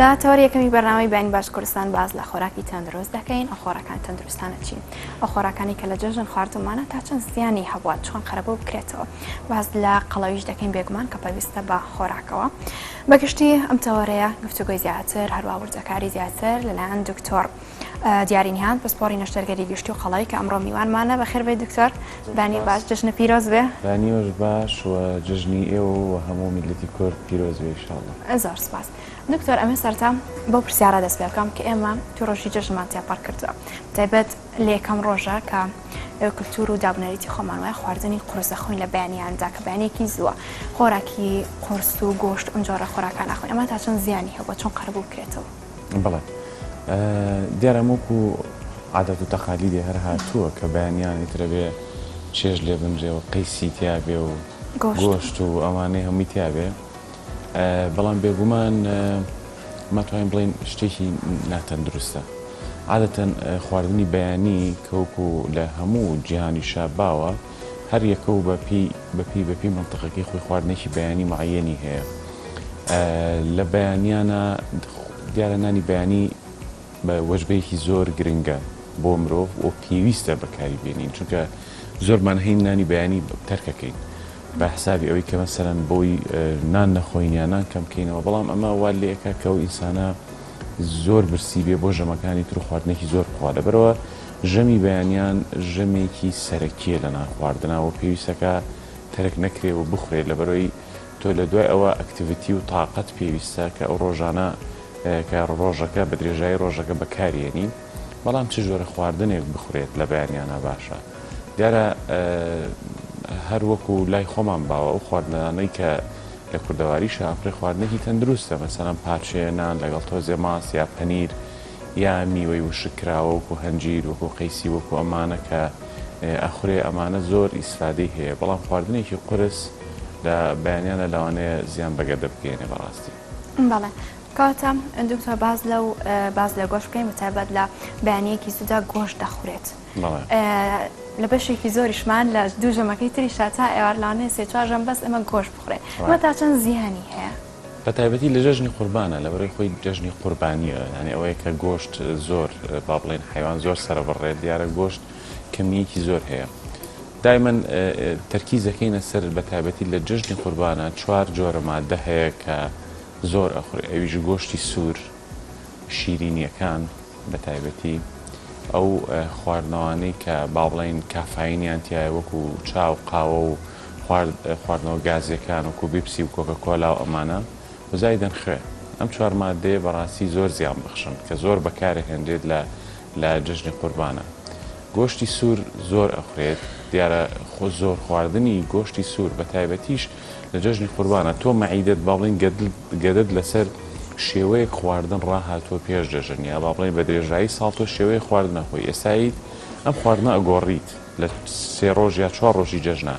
لە تەوەری یەکەمی بەرنامەی بەیانی باش کوردستان باس لە خۆراکی تەندروست دەکەین، ئەو خۆراکان تەندروستانە چین؟ ئەو خۆراکانی کە لە جەژن خواردومانە تا چەند زیانی هەبووە، چۆن قەرەبوو بکرێتەوە؟ باس لە قەڵەویش دەکەین بێگومان کە پەیوەستە بە خۆراکەوە. بەگشتی ئەم تەوەرەیە گفتوگۆی زیاتر هەروە وردەکاری زیاتر لەلایەن دکتۆر دیاری نیهان پسپۆڕی نەشتەرگەری گشتی و قەڵەوی کە ئەمڕۆ میوانمانە. بەخێر بێیت دکتۆر. بەیانی باش، جەژنە پیرۆز بێ. بەیانیۆش باش و جەژنی ئێوە و هەموو میللەتی کورد پیرۆز بێ ئیشاڵڵا. زۆر سپاس دکتۆر. ئەمێ سەرەتا بەو پرسیارە دەست پێ بکەم کە ئێمە تو ڕۆژی جەژنمان تێپەڕ کردووە، تایبەت لە یەکەم ڕۆژە کە کلتور و دابونەریتی خۆمان وایە خواردنی قورس دەخۆین لە بەیانیاندا کە بەیانێکی زووە خۆراکی قورس و گۆشت ئەم جۆرە خۆراکان ئەخۆین، ئەمە تا چەند زیانی هەبووە، چۆن قەرەبوو بکرێتەوە؟ بەڵێ دیارە وەکو عادەت و تەقالیدێ هەر هاتووە کە بەیانیان ئیتر ئەبێ چێژ لێ بنرێ و قەیسی تیا بێ و گۆشت و ئەوانەی هەمووی تیا بێ، بەڵام بێگومان ماتوانین بڵێین شتێکی ناتەندروستە. عادەتەن خواردنی بەیانی کە وەکو لە هەموو جیهانیشا باوە هەر یەکە و بەپێی بەپێی بەپێی مەنتقەکەی خۆی خواردنێکی بەیانی معەیەنی هەیە. لە بەیانیانە دیارە نانی بەیانی بە وەجبەیەکی زۆر گرنگە بۆ مرۆڤ و پێویستە بەکاری بێنین، چونکە زۆرمان هەین نانی بەیانی تەرکەکەین بە حسابی ئەوەی کە مەسەلەن بۆی نان نەخۆین یا نان کەم کەینەوە، بەڵام ئەمە وا لێکا کە ئەو ئینسانە زۆر برسی بێ بۆ ژەمەکانی تر و خواردنێکی زۆر بخوا. لەبەرئەوە ژەمی بەیانیان ژەمێکی سەرەکیە لە نان خواردنا و پێویستەکە تەرک نەکرێ و بخورێ، لەبەرئەوەی تۆ لە دوای ئەوە activity و تاقەت پێویستە کە ئەو ڕۆژانە کە ڕۆژەکە بە درێژایی ڕۆژەکە بەکاریێنی، بەڵام چ جۆرە خواردنێک بخورێت لە بەیانیانا باشە؟ دیارە هەر وەکو لای خۆمان باوە ئەو خواردنانەی کە لە کوردەواریشا ئەخورێ خواردنێکی تەندروستە، مەسەلەن پارچەیە نان لەگەڵ تۆزێ ماست یا پەنیر یا میوەی وشک کراوە وەکو هەنجیر وەکو قەیسی وەکو ئەمانە کە ئەخورێ ئەمانە زۆر ئیسفادەی هەیە، بەڵام خواردنێکی قورس لە بەیانیانە لەوانەیە زیان بە گەدە بگەیەنێ بەڕاستی. بەڵێ کەواتە دکتۆر باس لەو باس لە گۆشت بکەین بەتایبەت لە بەیانیەکی زوودا گۆشت دەخورێت لە بەشێکی زۆریشمان لە دوو ژەمەکەی تریشا تا ئێوار لەوانەیە سێ چوار ژەم بەس ئێمە گۆشت بخورێت ئەمە تا چەند زیانی هەیە؟ بە تایبەتی لە جەژنی قوربانە لەبەرەی خۆی جەژنی قوربانیە یانی ئەوەیە کە گۆشت زۆر با بڵێن حەیوان زۆر سەرەبڕێت دیارە گۆشت کەمیەکی زۆر هەیە دایمەن تەرکیز دەکەینە سەر بە تایبەتی لە جەژنی قوربانە چوار جۆرە مادە هەیە کە زۆر ئەخورێ ئەویش گۆشتی سوور شیرینیەکان بە تایبەتی ئەو خواردنەوانەی کە با بڵێین کافاینیان تیایە وەکو چا و قاوە و خواردنەوە گازیەکان وەکو بیپسی و کۆکە کۆلا و ئەمانە و زایدەن خوێ ئەم چوار مادەیە بەڕاستی زۆر زیان بەخشن کە زۆر بەکارەهێنرێت لە لە جەژنی قوربانە. گۆشتی سوور زۆر ئەخورێت، دیارە زۆر خواردنی گۆشتی سوور بە تایبەتیش لە جەژنی قوربانە تۆ مەعیدەت با بڵێین گەدەت لەسەر شێوەیەک خواردن ڕاهاتووە پێش جەژن یا با بڵێین بە درێژایی ساڵ تۆ شێوەیەک خواردن ئەخۆی ئێستا یت ئەم خواردنە ئەگۆڕیت لە سێ ڕۆژ یا چوار ڕۆژی جەژنا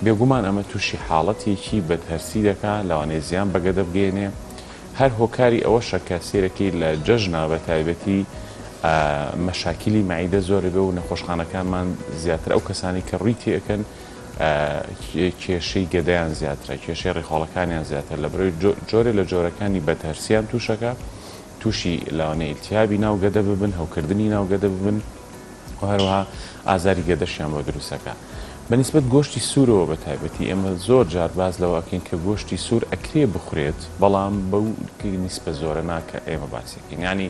بێگومان ئەمە تووشی حاڵەتێکی بەدهەرسی دەکا لەوانەیە زیان بە گەدە بگەیەنێ هەر هۆکاری ئەوەشە کە سەیرەکەی لە جەژنا بە تایبەتی مەشاکیلی مەعیدە زۆرەبێ و نەخۆشخانەکانمان زیاتر ئەو کەسانەی کە ڕووی تێئەکەن کێشەی گەدەیان زیاترە کێشەی ڕیخۆڵەکانیان زیاتر لە بەرەوەی جۆرێ لە جۆرەکانی بەدهەرسیان تووشەکە تووشی لەوانەیە ئیلتیهابی ناو گەدە ببن هەوکردنی ناو گەدە ببن و هەروەها ئازاری گەدەشیان بۆ دروستەکا. بە نیسبەت گۆشتی سوورەوە بە تایبەتی ئێمە زۆر جار باس لەوە ئەکەین کە گۆشتی سوور ئەکرێ بخورێت بەڵام بەو نیسبە زۆرە نا کە ئێمە باسی ئەکەین یانی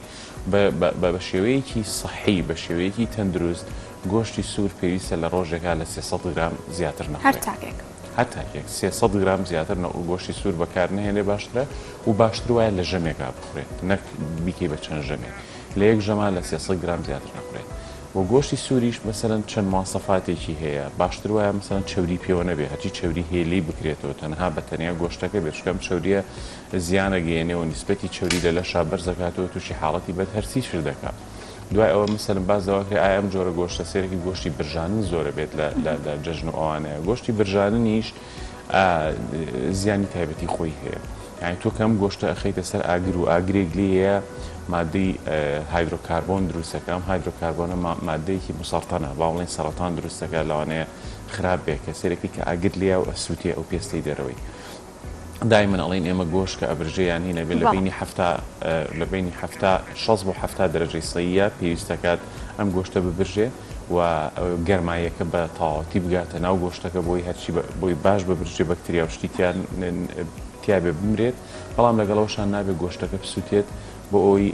بە بە بە شێوەیەکی سەحی بە شێوەیەکی تەندروست گۆشتی سوور پێویستە لە ڕۆژێکا لە 300 گرام زیاتر نەخورێت. هەر تاکێک. هەر تاکێک 300 گرام زیاتر نە گۆشتی سوور بەکار نەهێنێ باشترە و باشتر وایە لە ژەمێکا بخورێت نەک بیکەی بە چەند ژەمێک. لە یەک ژەما لە 300 گرام زیاتر نەخورێت و گۆشتی سووریش مەسەلەن چەند مواسەفاتێکی هەیە باشتر وایە مەسەلەن چەوری پێوە نەبێ هەرچی چەوری هەیە لێی بکرێتەوە تەنها بە تەنیا گۆشتەکە بێت چونکە ئەم چەوریە زیان ئەگەیەنێ و نیسبەتی چەوری لە لەشا بەرز ئەکاتەوە تووشی حاڵەتی بەد هەرسیشت دەکا دوای ئەوە مەسەلەن باس لەوە کرێ ئایا ئەم جۆرە گۆشتە سەیرەکی گۆشتی برژانن زۆرە بێت لە لە جەژن و ئەوانەیە گۆشتی برژاننیش زیانی تایبەتی خۆی هەیە یانی تۆ کە ئەم گۆشتە ئەخەیتە سەر ئاگر و ئاگرێک لێیە مادەی هایدرۆکاربۆن دروستەکە ئەم هایدرۆکاربۆنە مادەیەکی مسەڕتەنە با بڵێین سەڕەتان دروستەکە لەوانەیە خراپ بێ کە سەیرەکەی کە ئاگر لێیە و ئەسووتێ ئەو پێستەی دەرەوەی. دایمەن ئەڵێین ئێمە گۆشت کە ئەبرژێ یان هین ئەبێ لە بەینی حەفتا لە بەینی حەفتا شەست بۆ حەفتا دەرەجەی سەییە پێویست دەکات ئەم گۆشتە ببرژێ و گەرماییەکە بە تەواوەتی بگاتە ناو گۆشتەکە بۆی هەرچی بۆی باش ببرژێ بەکتریا و شتی تیا تیابێ بمرێت بەڵام لەگەڵ ئەوەشا نابێ گۆشتەکە بسووتێت بۆ ئەوەی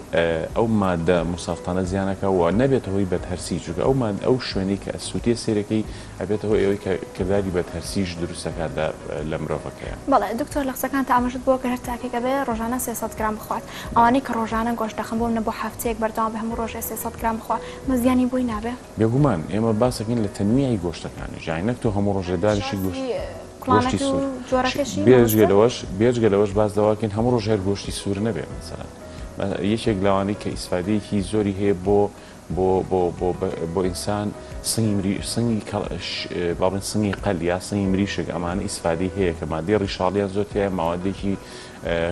ئەو مادە موسەڵتەنە زیانەکا و نەبێتە هۆی بەدهەرسی چونکە ئەو ماد ئەو شوێنەی کە ئەسووتێ سەیرەکەی ئەبێتە هۆی ئەوەی کە کرداری بەدهەرسیش دروست ئەکات لە لە مرۆڤەکەیا. بەڵێ دکتۆر لە قسەکانتا ئاماژەت بەوە کرد هەر تاکێک ئەبێ ڕۆژانە 300 گرام بخوات ئەوانەی کە ڕۆژانە گۆشت دەخەن بۆ منە بۆ هەفتەیەک بەردەوام بێ هەموو ڕۆژێ 300 گرام بخوا ئەمە زیانی بۆی نابێ؟ بێگومان ئێمە باس ئەکەین لە تەنویعی گۆشتەکانیش یانی نەک تۆ هەموو ڕۆژێ دانیشی گۆشت گۆشتی سوور بێجگە لەوەش بێجگە لەوەش باس لەوە ئەکەین هەموو ڕۆژ هەر گۆشتی سوور نەبێ مەسەلەن یەکێک لەوانەی کە ئیسفادەیەکی زۆری هەیە بۆ بۆ بۆ بۆ بۆ ئینسان سنگی مری سنگی با بڵێن سنگی قەل یا سنگی مریشک ئەمانە ئیسفادەی هەیە کە مادەی ڕیشاڵیان زۆر تیایە ماوادێکی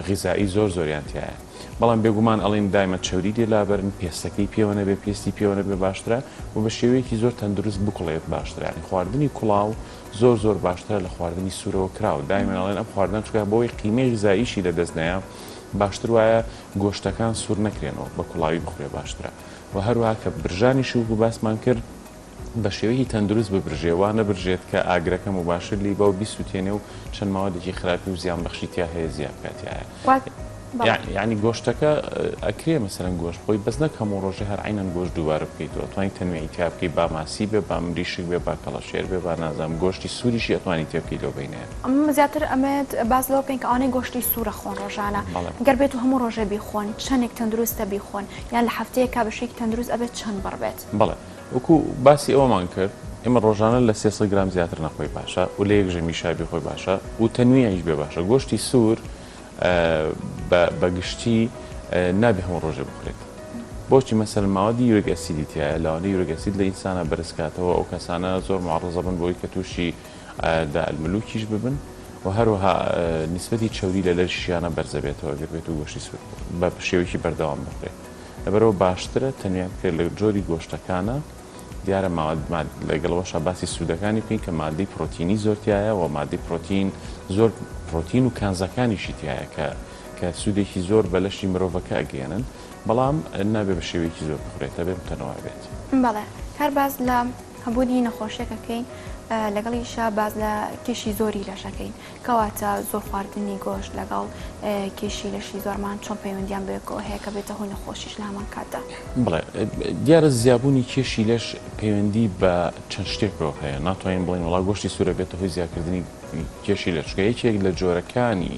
غیزایی زۆر زۆریان تیایە بەڵام بێگومان ئەڵێن دایمە چەوری لێ لابەرن پێستەکەی پێوە نەبێ پێستی پێوە نەبێ باشترە و بە شێوەیەکی زۆر تەندروست بکوڵێت باشترە یانی خواردنی کوڵاو زۆر زۆر باشترە لە خواردنی سورەوە کراو دایمەن ئەڵێن ئەم خواردنە چونکە بۆی قیمەی غیزاییشی لە دەست نەیە باشتر وایە گۆشتەکان سور نەکرێنەوە بە کوڵاوی بخورێ باشترە و هەروەها کە برژانیشی وەکو باسمان کرد بە شێوەیەکی تەندروست ببرژێ وا نەبرژێت کە ئاگرەکە موباشر لێی با و بیسوتێنێ و چەند مەوادێکی خراپی و زیانبەخشی تیا هەیە زیا بکات تیایا. یەعنی گۆشتەکە ئەکرێ مەسەلەن گۆشت بخۆی بەس نەک هەموو ڕۆژێ هەر عەینەن گۆشت دووبارە بکەیتەوە ئەتوانی تەنویعی تیا بکەی با ماسی بێ با مریشک بێ با کەڵەشێر بێ با نازانم گۆشتی سووریشی ئەتوانی تێ بکەی لەو بەینەیە. ئەمە زیاتر ئەمەوێت باس لەوە بکەین کە ئەوانەی گۆشتی سوور ئەخۆن ڕۆژانە گەر بێت و هەموو ڕۆژێ بیخۆن چەندێک تەندروستە بیخۆن یان لە هەفتەیەکا بە شێوەیەکی تەندروست ئەبێت چەند بڕ بێت؟ بەڵێ وەکو باسی ئەوەمان کرد ئێمە ڕۆژانە لە 300 گرام زیاتر نەخۆی باشە و لە یەک ژەمیشا بیخۆی باشە و تەنویعیش بێ باشە گۆشتی سوور بە گشتی نابێ هەموو ڕۆژێ بخورێت بۆچی مەسەلەن ماوەدی uric acid ی تایە لەوانەیە uric acid لە ئینسانە بەرز کاتەوە ئەو کەسانە زۆر معڕزە بن بۆی کە تووشی داء الملوکیش ببن و هەروەها نیسبەتی چەوری لە لەشیانە بەرزەبێتەوە گەر بێت و گۆشتی سوور بە شێوەیەکی بەردەوام بخورێت لەبەرەوە باشترە تەنیا بکرێت لە جۆری گۆشتەکانە دیارە ماوە لەگەڵ ئەوەشا باسی سوودەکانی بکەین کە مادەی پرۆتینی زۆر تیایە و مادەی پرۆتین زۆر پرۆتین و کانزاکانیشی تیایە کە کە سوودێکی زۆر بە لەشی مرۆڤەکە ئەگەیەنن بەڵام نابێ بە شێوەیەکی زۆر بخورێت ئەبێ متەنەوا بێت. بەڵێ هەر باس لە هەبوونی نەخۆشیەک ئەکەین لەگەڵیشا باس لە کێشی زۆری لەش ئەکەین کەواتە زۆر خواردنی گۆشت لەگەڵ کێشی لەشی زۆرمان چۆن پەیوەندیان بەیەکەوە هەیە کە بێتە هۆی نەخۆشیش لە هەمان کاتدا؟ بەڵێ دیارە زیابوونی کێشی لەش پەیوەندی بە چەند شتێکەوە هەیە ناتوانین بڵێین وەڵا گۆشتی سوورە بێتە هۆی زیاکردنی کێشی لەش چونکە یەکێک لە جۆرەکانی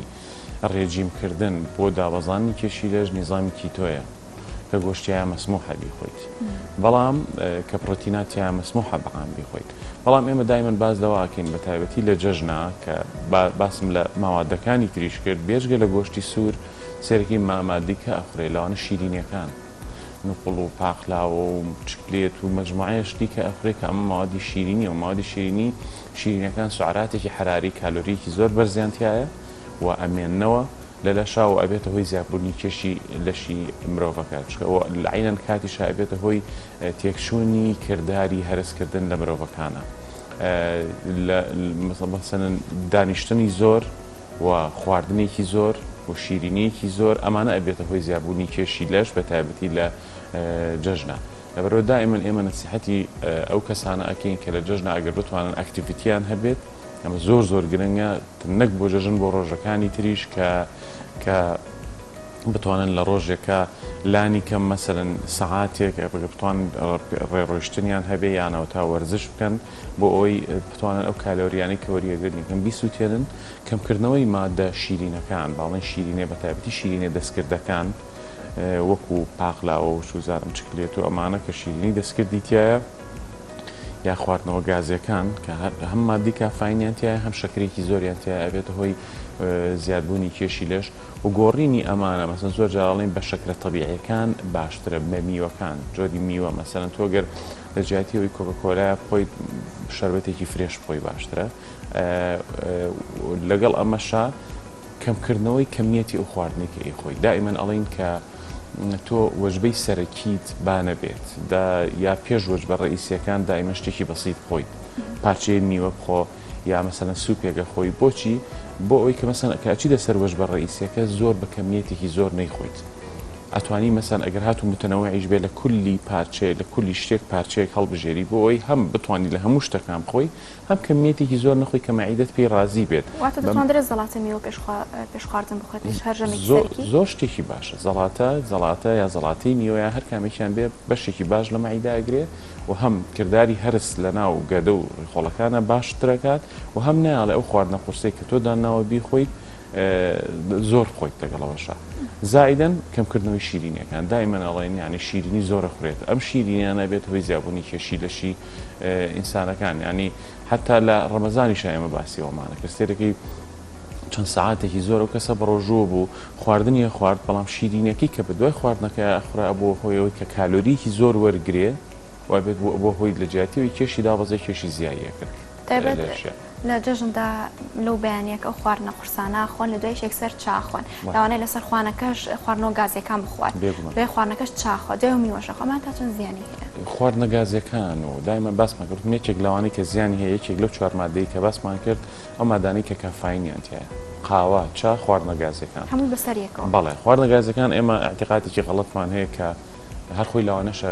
ڕێجیم کردن بۆ دابەزاندنی کێشی لەش نیزامی کیتۆیە. کە گۆشت تیایا مەسموحە بیخۆیت بەڵام کە پڕۆتینات تیایا مەسموحە بە عام بیخۆیت بەڵام ئێمە دایمەن باس لەوە ئەکەین بە تایبەتی لە جەژنا کە باسم لە ماوادەکانی تریش کرد بێجگە لە گۆشتی سوور سێرەکی مامادی کە ئەخورێ لەوانە شیرینیەکان نوقڵ و پاقلاوە و چکلێت و مەجموعەیە شتی کە ئەخورێ کە ئەمە ماوادی شیرینیە و ماوادی شیرینی شیرینەکان سوعراتێکی حەراری کالۆریەکی زۆر بەرزیان تیایە و ئەمێننەوە لە لەشا و ئەبێتە هۆی زیادبوونی کێشی لەشی مرۆڤەکە چونکە ئەوە لە عەینەن کاتیشا ئەبێتە هۆی تێکچوونی کرداری هەرسکردن لە مرۆڤەکانە لە مەسەلەن دانیشتنی زۆر و خواردنێکی زۆر و شیرینیەکی زۆر ئەمانە ئەبێتە هۆی زیادبوونی کێشی لەش بە تایبەتی لە جەژنە لەبەرئەوە دائیمەن ئێمە نەسیحەتی ئەو کەسانە ئەکەین کە لە جەژنە ئەگەر بتوانن activity یان هەبێت ئەمە زۆر زۆر گرنگە نەک بۆ جەژن بۆ ڕۆژەکانی تریش کە کە بتوانن لە ڕۆژێکە لانی کەم مەسەلەن سەعاتێک ئەگەر بتوان ڕێڕۆیشتنیان هەبێ یانەوە تا وەرزش بکەن بۆ ئەوەی بتوانن ئەو کالۆریانەی کە وەریەگرن کەم بیسووتێنن کەمکردنەوەی مادە شیرینەکان باڵێن شیرینێ بە تایبەتی شیرینە دەستکردەکان وەکو پاقلاوە و چوزانم چکلێت و ئەمانە کە شیرینی دەستکردی تایە یا خواردنەوە گازیەکان کە هەم ماددی کافاینیان تیایە هەم شەکرێکی زۆریان تیایە ئەبێتە هۆی زیادبوونی کێشی لەش و گۆڕینی ئەمانە مەسەن زۆر جار ئەڵێن بە شەکرە تەبیعیەکان باشترە بە میوەکان جۆری میوە مەسەلەن تۆ گەر لە جیاتی ئەوەی کۆکەکۆلا بخۆیت شەربەتێکی fresh بخۆی باشترە لەگەڵ ئەمەشا کەمکردنەوەی کەمیەتی ئەو خواردنەی کە ئەیخۆی دائیمەن ئەڵێین کە تۆ وەجبەی سەرەکیت با نەبێت دا یا پێش وەجبە ڕەئیسیەکان دائیمەن شتێکی بەسیت بخۆیت پارچەیە میوە بخۆ یا مەسەلەن سوپێک ئەخۆی بۆچی؟ بۆ ئەوەی کە مەسەن کە ئەچیتە سەر وەجبە ڕەئیسیەکە زۆر بە کەمیەتێکی زۆر نەیخۆیت ئەتوانی مەسەن ئەگەر هاتوو متەنەوعیش بێ لە کولی پارچەیە لە کولی شتێک پارچەیەک هەڵبژێری بۆ ئەوەی هەم بتوانی لە هەموو شتەکان بخۆی هەم کەمیەتێکی زۆر نەخۆی کە مەعیدەت پێی ڕازی بێت. واتە دەتواندرێت زەڵاتە میوە پێش پێش خواردن بخورێت پێش هەر ژەمێکی سەرەکی؟ زۆر شتێکی باشە زەڵاتە زەڵاتە یا زەڵاتەی میوە یا هەر کامێکیان بێ بەشێکی باش لە مەعیدە ئەگرێ و هەم کرداری هەرس لە ناو گەدە و ڕیخۆڵەکانە باشترەکات و هەم نایەڵێ ئەو خواردنە قورسەی کە تۆ دانناوە بیخۆیت زۆر بخۆیت لەگەڵ ئەوەشا زائیدەن کەمکردنەوەی شیرینیەکان دائیمەن ئەڵێن یانی شیرینی زۆر ئەخورێت ئەم شیرینیانە ئەبێتە هۆی زیابوونی کێشی لەشی ئینسانەکان یانی حتا لە ڕەمەزانیشا ئێمە باسی ئەوەمانە کرد سێرەکەی چەند سەعاتێکی زۆر ئەو کەسە بەڕۆژووە بوو خواردنی خوارد بەڵام شیرینەکەی کە بە دوای خواردنەکە خورا بووە هۆی ئەوەی کە کالۆریەکی زۆر وەرگرێ و ئەبێت بۆ هۆی لە جیاتی ئەوەی کێشی دابەزێ کێشی زیایی ئەکرد تایبەت لە جەژندا لەو بەیانییە کە ئەو خواردنە قورسانە ئەخۆن لە دوایش یەکسەر چا ئەخۆن لەوانەیە لەسەر خوانەکەش خواردنەوە گازیەکان بخوات دوای خواردنەکەش چا خوا دوای ئەو میوەش ئەخوا ئەمانە تا چەند زیانی هەیە؟ خواردنە گازیەکان و دایمە باسمان کرد وتم یەکێک لەوانەی کە زیانی هەیە یەکێک لەو چوار مادەی کە باسمان کرد ئەو مادانەی کە کافاینیان تیایە قاوە چا خواردنە گازیەکان هەمووی بەسەر یەکەوە. بەڵێ خواردنە گازیەکان ئێمە ئیعتیقادێکی غەڵەتمان هەیە کە هەر خۆی لەوانەشە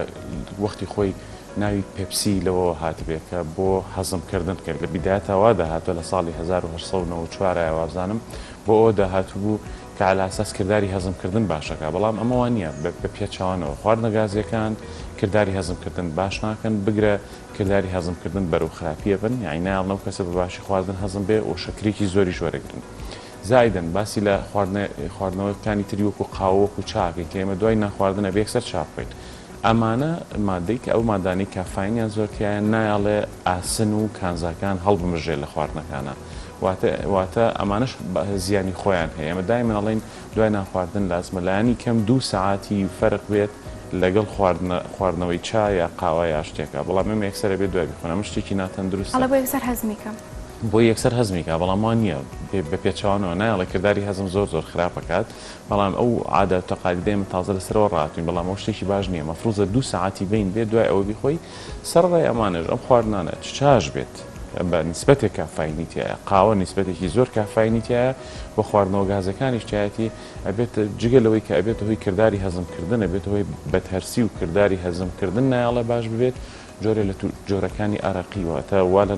وەختی خۆی ناوی پێپسی لەوەوە هاتبێ کە بۆ هەزم کردن کە لە بیدایەتا وا داهاتوە لە ساڵی 1894 ە وابزانم بۆ ئەوە داهاتبوو کە عەلا ئەساس کرداری هەزم کردن باشەکا بەڵام ئەمە وا نییە بە پێچەوانەوە خواردنە گازیەکان کرداری هەزم کردن باش ناکەن بگرە کرداری هەزم کردن بەرەو خراپیە بن یانی نایەڵن ئەو کەسە بە باشی خواردن هەزم بێ و شەکرێکی زۆریش وەرەگرن. زائیدەن باسی لە خواردنە خواردنەوەکانی تری وەکو قاوە وەکو چا ئەکەین کە ئێمە دوای نان خواردن ئەبێ یەکسەر چا بخۆین ئەمانە مادەی کە ئەو مادانەی کافاینیان زۆر تیایە نایەڵێ ئاسن و کانزاکان هەڵبمژێ لە خواردنەکانا واتە واتە ئەمانەش زیانی خۆیان هەیە ئێمە دایمەن ئەڵێین دوای نان خواردن لازمە لایەنی کەم دوو سەعاتی فەرق بێت لەگەڵ خواردنە خواردنەوەی چا یا قاوە یا شتێکا بەڵام ئێمە یەکسەر ئەبێ دوای بیخۆین ئەمە شتێکی ناتەندروستە. ئەڵێ بۆ یەکسەر هەزمی کەم. بۆی یەکسەر هەزمی کا بەڵام وا نییە بە پێچەوانەوە نایەڵێ کرداری هەزم زۆر زۆر خراپ ئەکات بەڵام ئەو عادە و تەقالیدە ئێمە تازە لەسەرەوە ڕاهاتوین بەڵام ئەوە شتێکی باش نییە مەفروزە دوو سەعاتی بەین بێت دوای ئەوە بیخۆی سەرەڕای ئەمانەش ئەم خواردنانە چ چاش بێت بە نیسبەتێک کافاینی تیایە قاوە نیسبەتێکی زۆر کافاینی تیایە و خواردنەوە گازەکانیش تیایەتی ئەبێت جگە لەوەی کە ئەبێتە هۆی کرداری هەزمکردن ئەبێتە هۆی بەدهەرسی و کرداری هەزمکردن نایەڵێ باش ببێت جۆرێ لە جۆرەکانی ئارەقی واتە وا لە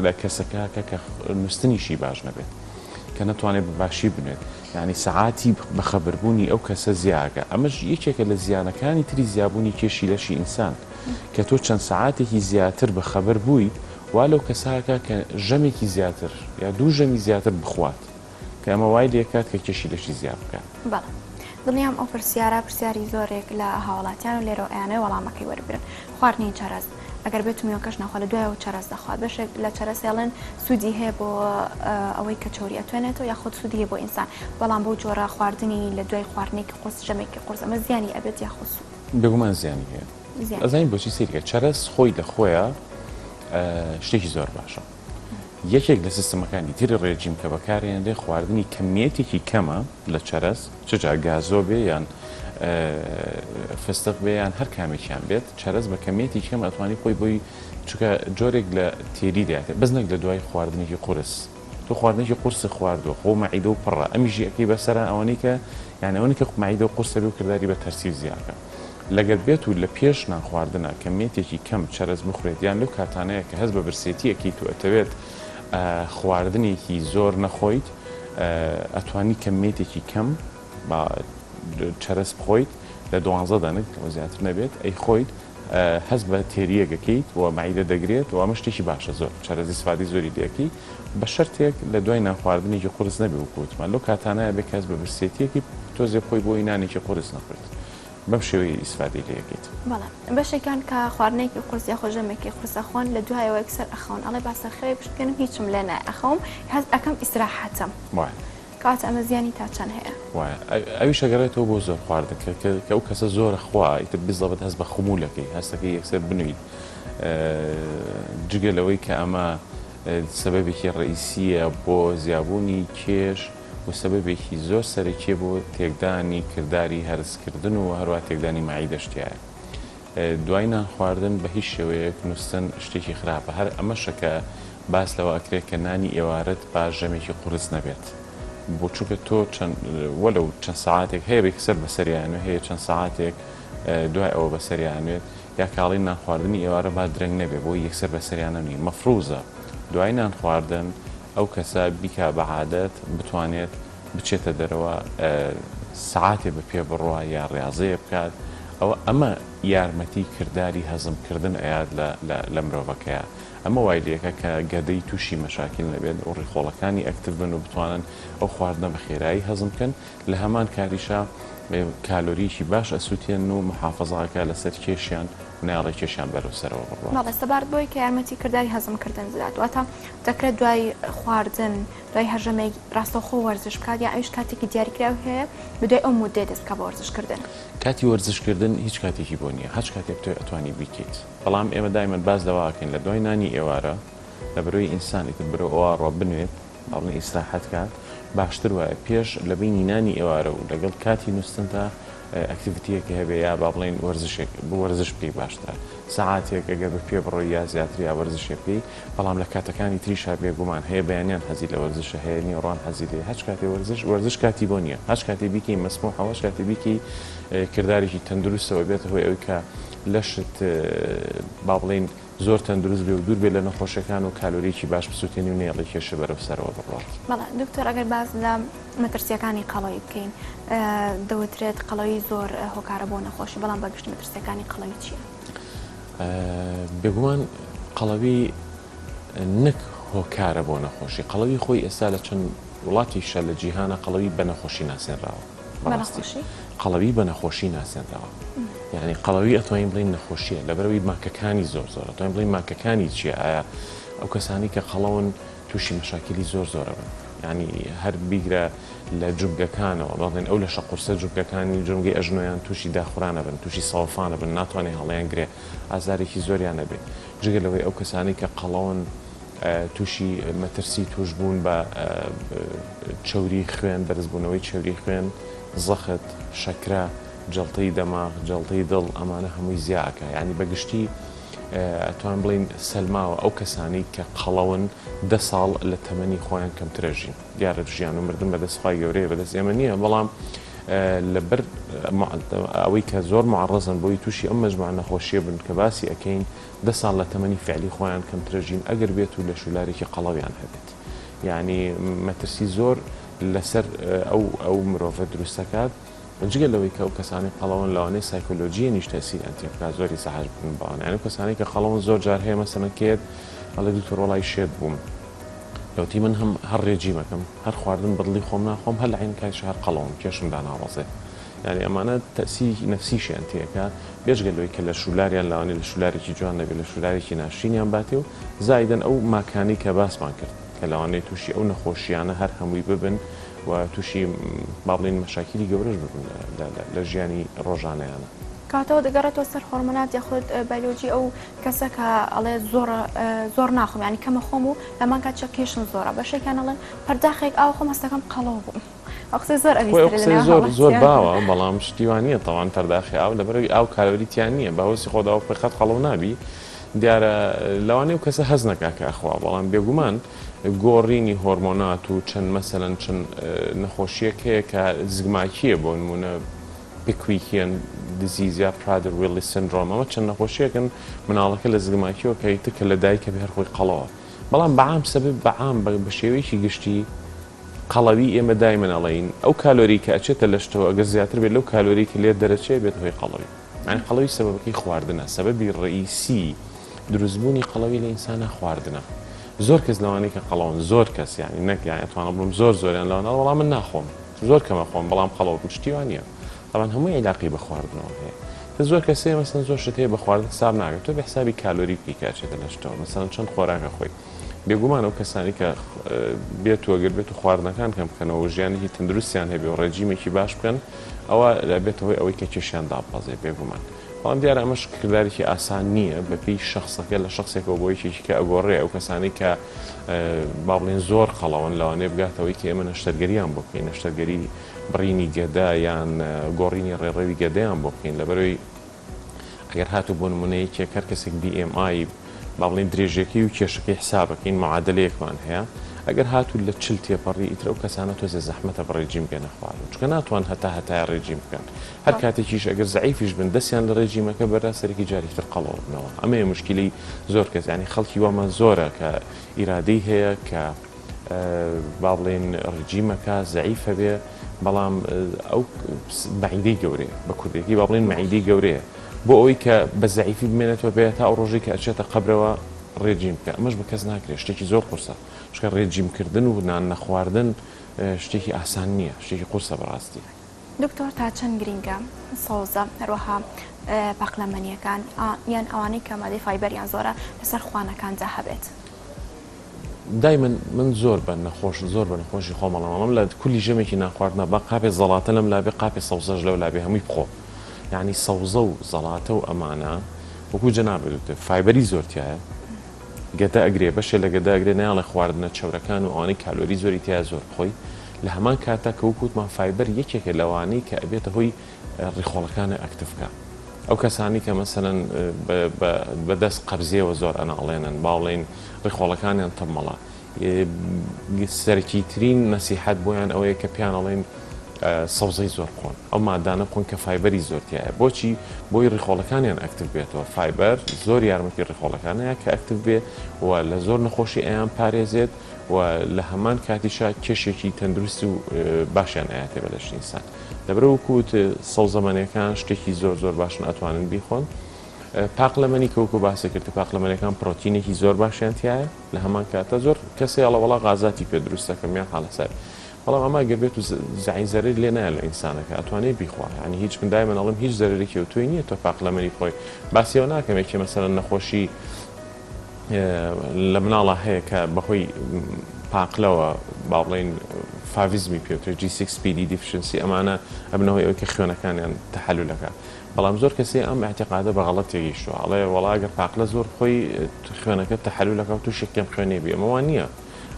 لە کەسەکە کە کە نوستنیشی باش نەبێت کە نەتوانێت بە باشی بنوێت یعنی سەعاتی بەخەبەربوونی ئەو کەسە زیاگە ئەمەش یەکێکە لە زیانەکانی تری زیابوونی کێشی لەشی ئینسان کە تۆ چەند سەعاتێکی زیاتر بەخەبەر بوویت وا لەو کەساکە کە ژەمێکی زیاتر یا دوو ژەمی زیاتر بخوات کە ئەمە وای لێکات کە کێشی لەشی زیاد بکات. بەڵێ دڵنیام ئەو پرسیارە پرسیاری زۆرێک لە هاوڵاتیان و لێرەوە ئەیانەوێ وەڵامەکەی وەربگرن. خواردنی چەرەس ئەگەر بێت و میوەکەش نەخوا لە دوایەوە چەرەس دەخوات بەشێک لە چەرەس ئەڵێن سوودی هەیە بۆ ئەوەی کە چەوری ئەتوێنێتەوە یاخود سوودی هەیە بۆ ئینسان بەڵام بەو جۆرە خواردنی لە دوای خواردنێکی قورس ژەمێکی قورس ئەمە زیانی ئەبێت یاخود سوود؟ بێگومان زیانی هەیە. ئەزانی بۆچی سەیرکە چەرەس خۆی لە خۆیا شتێکی زۆر باشە. یەکێک لە سیستمەکانی تری ڕێجیم کە بەکارهێنرێ خواردنی کەمیەتێکی کەمە لە چەرەس چ جا گازۆ بێ یان فستق بێ یان هەر کامێکیان بێت چەرەس بە کەمیەتی کەم ئەتوانی خۆی بۆی چونکە جۆرێک لە تێری دەیاتێ بەس نەک لە دوای خواردنێکی قورس تۆ خواردنێکی قورس خواردووە خۆ مەعیدە و پڕە ئەمیژی ئەکەی بەسەرا ئەوەنەی کە یان ئەوەنەی کە مەعیدە و قورسە بێ و کرداری بە تەرسی و زیاکە لەگەر بێت و لە پێش نان خواردنا کەمیەتێکی کەم چەرەس بخورێت یان لەو کاتانەیە کە هەست بە برسێتی ئەکەیت و ئەتەوێت خواردنێکی زۆر نەخۆیت ئەتوانی کەمیەتێکی کەم با چەرەس بخۆیت لە دوانزە دەنک لەوە زیاتر نەبێت ئەیخۆیت هەست بە تێریەک ئەکەیت و مەعیدە دەگرێت و ئەمە شتێکی باشە زۆر چەرەز ئیسفادەی زۆری لێ ئەکەی بە شەرتێک لە دوای نان خواردنێکی قورس نەبێ وەکو وتمان لەو کاتانەیە بێ کە هەست بە برسێتیەکی تۆزێ بخۆی بۆی نانێکی قورس نەخۆیت بەم شێوەیە ئیسفادەی لێ ئەکەیت. بەڵێ بەشێکیان کە خواردنێکی قورس یاخۆ ژەمێکی قورس ئەخۆن لە دوایەوە یەکسەر ئەخەون ئەڵێ با سەرخەوێک بشکێنم هیچم لێ نایە ئەخەوم هەست ئەکەم ئیسراحەتم. وایە. کەواتە ئەمە زیانی تا چەند هەیە؟ وایە ئەویش ئەگەڕێتەوە بۆ زۆر خواردن کە کە ئەو کەسە زۆرە خوا ئیتر بزەبت هەست بە خمول ئەکەی هەستەکەی یەکسەر بنویت جگە لەوەی کە ئەمە سەبەبێکی ڕئیسیە بۆ زیابوونی کێش و سەبەبێکی زۆر سەرەکیە بۆ تێکدانی کرداری هەرسکردن و هەروە تێکدانی مەعیدەش تیایە. دوای نان خواردن بە هیچ شێوەیەک نوستن شتێکی خراپە هەر ئەمەشە کە باس لەوە ئەکرێت کە نانی ئێوارەت با ژەمێکی قورس نەبێت بۆ چونکە تۆ چەند وەلەو چەند سەعاتێک هەیە بێکسەر بەسەریانوێ هەیە چەند سەعاتێک دوای ئەوە بەسەریانوێت یا کاڵی نان خواردنی ئێوارە با درەنگ نەبێ بۆی یەکسەر بەسەریانە نی مەفروزە دوای نان خواردن ئەو کەسە بیکا بە عادەت بتوانێت بچێتە دەرەوە سەعاتێ بە پێ بڕوا یا ڕیازەیە بکات ئەوە ئەمە یارمەتی کرداری هەزم کردن ئەیات لە لە مرۆڤەکەیا ئەمە وای لێکا کە گەدەی توشی مەشاکیل نەبێت و ڕیخۆڵەکانی active بن و بتوانن ئەو خواردنە بە خێرایی هەزم بکەن لە هەمان کاتیشا کالۆریەکی باش ئەسوتێنن و محافەزە ئەکا لەسەر کێشیان و نایەڵێ کێشیان بەرەو سەرەوە بڕوات. بەڵێ سەبارەت بەوەی کە یارمەتی کرداری هەزم کردن بدات واتە دەکرێت دوای خواردن دوای هەر ژەمێک ڕاستەوخۆ وەرزش بکات یا ئەویش کاتێکی دیاریکراوی هەیە بەدوای ئەو مودەیە دەست بکات بە وەرزش کردن؟ کاتی وەرزش کردن هیچ کاتێکی بۆ نییە هەچ کاتێک بتەوێ ئەتوانی بیکەیت بەڵام ئێمە دایمەن باس لەوە ئەکەین لە دوای نانی ئێوارە لە بەرۆی ئینسان ئیتر بەرەو ئەوە ئەڕوا بنوێت با بڵێین ئیسراحەت کات باشتر وایە پێش لە بەینی نانی ئێوارە و لەگەڵ کاتی نوستنتا activity یەک هەبێ یا با بڵێین وەرزشێک بۆ وەرزش بکەی باشترە سەعاتێک ئەگەر بە پێ بڕۆی یا زیاتر یا وەرزشێ بکەی بەڵام لە کاتەکانی تریشا بێگومان هەیە بەیانیان حەزی لە وەرزشە هەیە نیوەڕان حەزی لێ هەچ کاتێ وەرزش وەرزش کاتی بۆ نییە هەچ کاتێ بیکەی مەسموحە هەچ کاتێ بیکەی کردارێکی تەندروستەوە بێتە هۆی ئەوی کە لەشت با بڵێین زۆر تەندروست بێ و دوور بێ لە نەخۆشیەکان و کالۆریەکی باش بسوتێنی و نەیەڵی کێشە بەرەو سەرەوە بڕوات. بەڵێ دکتۆر ئەگەر باس لە مەترسیەکانی قەڵەوی بکەین دەوترێت قەڵەوی زۆر هۆکارە بۆ نەخۆشی بەڵام بە گشتی مەترسیەکانی قەڵەوی چییە؟ بێگومان قەڵەوی نەک هۆکارە بۆ نەخۆشی قەڵەوی خۆی ئێستا لە چەند وڵاتیشە لە جیهانە قەڵەوی بە نەخۆشی ناسێنراوە. بەڕاستی قەڵەوی بە نەخۆشی ناسێنراوە یعنی قەڵەوی ئەتوانین بڵین نەخۆشیە لەبەرەوەی ماکەکانی زۆر زۆر ئەتوانین بڵین ماکەکانی چییە ئایا ئەو کەسانی کە قەڵەون تووشی مەشاکلی زۆر زۆرە بن یعنی هەر بیگرە لە جومگەکانەوە بەڵێن ئەو لەشە قورسە جومگەکانی جومگەی ئەژنۆیان تووشی داخورانە بن تووشی سەوەفانە بن ناتوانێت هەڵیان گرێ ئازارێکی زۆریان نەبێ جگە لەوەی ئەو کەسانی کە قەڵەون تووشی مەترسی تووشبوون بە چەوری خوێن، بەرزبوونەوەی چەوری خوێن، زەخت، شەکرە، جەڵتەی دەماغ، جەڵتەی دڵ، ئەمانە هەمووی زیا ئەکا. یانی بە گشتی ئەتوانم بڵێین سەلماوە ئەو کەسانەی کە قەڵەون دە ساڵ لە تەمەنی خۆیان کەمتر ئەژین. دیارە ژیان و مردن بە دەست خوای گەورەیە بە دەست ئێمە نییە، بەڵام لەبەر ئەوەی کە زۆر موعەڕەزن بۆی تووشی ئەم مەجموعە نەخۆشییە بن کە باسی ئەکەین، دە ساڵ لە تەمەنی فعلی خۆیان کەمترە ژین ئەگەر بێت و لەشولارێکی قەڵەویان هەبێت یانی مەترسی زۆر لەسەر ئەو ئەو مرۆڤە دروست دەکات جگە لەوەی کە ئەو کەسانی قەڵەون لەوانەیە سایکۆلۆژییەنیش تەسیریان تێ بکات زۆر ئیزعاج ببن بەوانە یانی ئەو کەسانەی کە قەڵەون زۆر جار هەیە مەسەلەن کێت ئەڵێ دکتۆر وەڵای شێت بووم لەوەتی من هەم هەر ڕێجیمەکەم هەر خواردن بەدڵی خۆم ناخۆم هەر لە عەین کاتیش هەر قەڵەوم کێشم دانابەزێ یانی ئەمانە تەئسیرێکی نەفسیشیان تێکا بێجگە لەوەی کە لەشولاریان لەوانەیە لەشولارێکی جوان نەبێ لەشولارێکی ناشرینیان باتێ و زائیدەن ئەو ماکانەی کە باسمان کرد کە لەوانەیە تووشی ئەو نەخۆشیانە هەر هەمووی ببن و تووشی با بڵێین مەشاکیلی گەورەش ببن لە ژیانی ڕۆژانەیانە. کەواتە دەگەڕێتەوە سەر هۆرمۆنات یاخود بایلۆجی ئەو کەسە کە ئەڵێ زۆر زۆر ناخۆم یانی کەمە خۆم و لەمان کاتیشا کێشم زۆرە بەشێکیان ئەڵێن پەرداخێک ئاو خۆم هەستەکەم قەڵەو بووم. ئەو قسەی زۆر خۆی ئەو قسەی زۆر زۆر باوە بەڵام شتی وا نییە تەوان پەرداخی ئاو لەبەرەوەی ئاو کالۆری تیا نییە بە هەوەسی خۆت ئاو بخۆی قەت قەڵەو نابی دیارە لەوانەیە ئەو کەسە هەست نەکا کە ئەخوا بەڵام بێگومان گۆڕینی هۆرمۆنات و چەند مەسەلەن چەند نەخۆشیەک هەیە کە زگماکییە بۆ نمونە Pickwickian disease یا Prader-Willi syndrome ئەمە چەند نەخۆشیەکن مناڵەکە لە زگماکیەوە کە ئیتر کە لە دایکە بێ هەر خۆی قەڵەوە بەڵام بەعام سەبەب بەعام بە شێوەیەکی گشتی قەڵەوی ئێمە دایمەن ئەڵێین ئەو کالۆری کە ئەچێتە لەشتەوە ئەگەر زیاتر بێت لەو کالۆری کە لێت دەرەچێ بێتە هۆی قەڵەوی یانی قەڵەوی سەبەبەکەی خواردنە سەبەبی ڕئیسی دروستبوونی قەڵەوی لە ئینسانا خواردنە زۆر کەس لەوانەی کە قەڵەون زۆر کەس یانی نەک یانی ئەتوانم بڵێم زۆر زۆریان لەوانە وەڵا من ناخۆم زۆر کەمە خۆم بەڵام قەڵەو بم شتی وا نییە تەبعەن هەمووی عیلاقەی بە خواردنەوە هەیە کە زۆر کەس هەیە مەسەن زۆر شت هەیە بە خواردن حساب ناکات تۆ بێ حسابی کالۆری بکەی کە ئەچێتە لەشتەوە مەسەن چەند خۆراکە خۆی بێگومان ئەو کەسانەی کە بێت و ئەگەر بێت و خواردنەکان کەم بکەنەوە و ژیانێکی تەندروستیان هەبێ و ڕێجیمێکی باش بکەن ئەوە ئەبێتە هۆی ئەوەی کە کێشیان داببەزێ بێگومان بەڵام دیارە ئەمەش کردارێکی ئاسان نییە بەپێی شەخسەکە لە شەخسێکەوە بۆ یەکێکی کە ئەگۆڕێ ئەو کەسانەی کە با بڵێن زۆر قەڵەون لەوانەیە بگاتەوەی کە ئێمە نەشتەرگەریان بۆ بکەین نەشتەرگەری بڕینی گەدە یان گۆڕینی ڕێڕەوی گەدەیان بۆ بکەین لەبەرەوەی ئەگەر هاتوو بۆ نمونە یەکێک هەر کەسێک BMI با بڵێین درێژیەکەی و کێشەکەی حسابەکەین معادلەیەکمان هەیە ئەگەر هاتوو لە 40 تێپەڕی ئیتر ئەو کەسانە تۆزێ زەحمەتە بە ڕێجیم بێنە خوارەوە چونکە ناتوان هەتا هەتایە ڕێجیم بکەن هەر کاتێکیش ئەگەر زەعیفیش بن دەستیان لە ڕێجیمەکە بەرا سەرێکی جارێکی تر قەڵەو بنەوە ئەمەیە مشکیلەی زۆر کەس یانی خەڵکی وامان زۆرە کە ئیرادەی هەیە کە با بڵێین ڕجیمەکە زەعیفە بێ بەڵام ئەو مەعیدەی گەورەیە بە کوردێکی با بڵێین مەعیدەی گەورەیە بۆ ئەوەی کە بە زەعیفی بمێنێتەوە بێ تا ئەو ڕۆژەی کە ئەچێتە قەبرەوە ڕێجیم بکە ئەمەش بە کەس ناکرێت شتێکی زۆر قورسە چونکە ڕێجیم کردن و نان نەخواردن شتێکی ئاسان نییە شتێکی قورسە بەڕاستی. دکتۆر تا چەند گرینگە سەوزە هەروەها پاقلەمەنیەکان یان ئەوانەی کە مادەی فایبەریان زۆرە لەسەر خوانەکاندا هەبێت؟ دایمەن من زۆر بە نەخۆش زۆر بە نەخۆشی خۆم ئەڵێم ئەڵێم لە کولی ژەمێکی نانخواردنا با قاپێ زەڵاتە لەم لابێ قاپێ سەوزەش لەو لابێ هەمووی بخۆ یعنی سەوزە و زەڵاتە و ئەمانە وەکو جەنابت وتت فایبەری زۆر تایە گەدە ئەگرێ بەشێ لە گەدە ئەگرێ نایەڵێ خواردنە چەورەکان و ئەوانەی کالۆری زۆری تیایە زۆر بخۆی لە هەمان کاتا کە وەکو وتمان فایبەر یەکێکە لەوانەی کە ئەبێتە هۆی ڕیخۆڵەکانە active کا ئەو کەسانی کە مەسەلەن بە دەست قەبزیەوە زۆر ئەناڵێنن با بڵێین ڕیخۆڵەکانیان تەمەڵە سەرەکیترین نەسیحەت بۆیان ئەوەیە کە پێیان ئەڵێن سەوزەی زۆر بخۆن ئەو مادانە بخۆن کە فایبەری زۆر تیایە بۆچی بۆی ڕیخۆڵەکانیان active بێتەوە فایبەر زۆر یارمەتی ڕیخۆڵەکانەیە کە active بێ و لە زۆر نەخۆشی ئەیان پارێزێت و لە هەمان کاتیشا کێشێکی تەندروست و باشیان ئەیاتێ بە لەشی ئینسان لەبەرئەوە وەکو وت سەوزەمەنیەکان شتێکی زۆر زۆر باشن ئەتوانن بیخۆن پاقلەمەنی کە وەکو باسی کرد پاقلەمەنیەکان پرۆتینێکی زۆر باشیان تایە لە هەمان کاتە زۆر کەسێ ئەڵێ وەڵا غازاتی پێ دروست دەکەم یان حاڵە سەر بەڵام ئەمە گەر بێت و زەعین زەرەری لێ نایە لە ئینسانەکە ئەتوانێ بیخوا یعنی هیچ من دایمەن ئەڵێم هیچ زەرەرێکی ئەوتۆی نییە تۆ پاقلەمەنی بخۆی باسی ئەوە ناکەم یەکێ مەسەلەن نەخۆشی لە مناڵا هەیە کە بەهۆی پاقلەوە با بڵێین favism ی پێوترێت G6PD deficiency ئەمانە ئەبنە هۆی ئەوەی کە خوێنەکانیان تەحەلولەکە بەڵام زۆر کەسێ ئەم ئیعتیقادە بە غەڵەت تێگەیشتووە ئەڵێ وەڵا گەر پاقلە زۆر بخۆی خوێنەکەت تەحەلولەکە و تووشی کەم خوێنی بی ئەمە وا نییە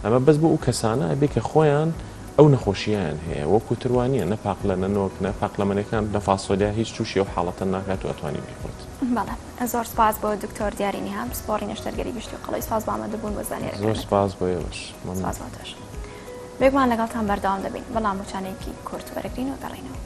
ئەمە بەس بۆ ئەو کەسانە ئەبێ کە خۆیان ئەو نەخۆشییان هەیە وەکو تر وا نییە نە پاقلە نە نۆک نە پاقلەمەنیەکان نە فاسۆلیا هیچ تووشی ئەو حاڵەتە ناکات و ئەتوانی بیخۆیت. بەڵێ زۆر سپاس بۆ دکتۆر دیاری نیهان پسپۆڕی نەشتەرگەری گشتی و قەڵەوی سپاس بۆ ئامادەبوون بۆ زۆر زانیاریەکانت. سپاس بۆ ئێوەش مەمنون. سپاس بۆ تۆش. بێگومان لەگەڵتان بەردەوام دەبین بەڵام وچانێکی کورت وەرەگرین و ئەگەڕێینەوە.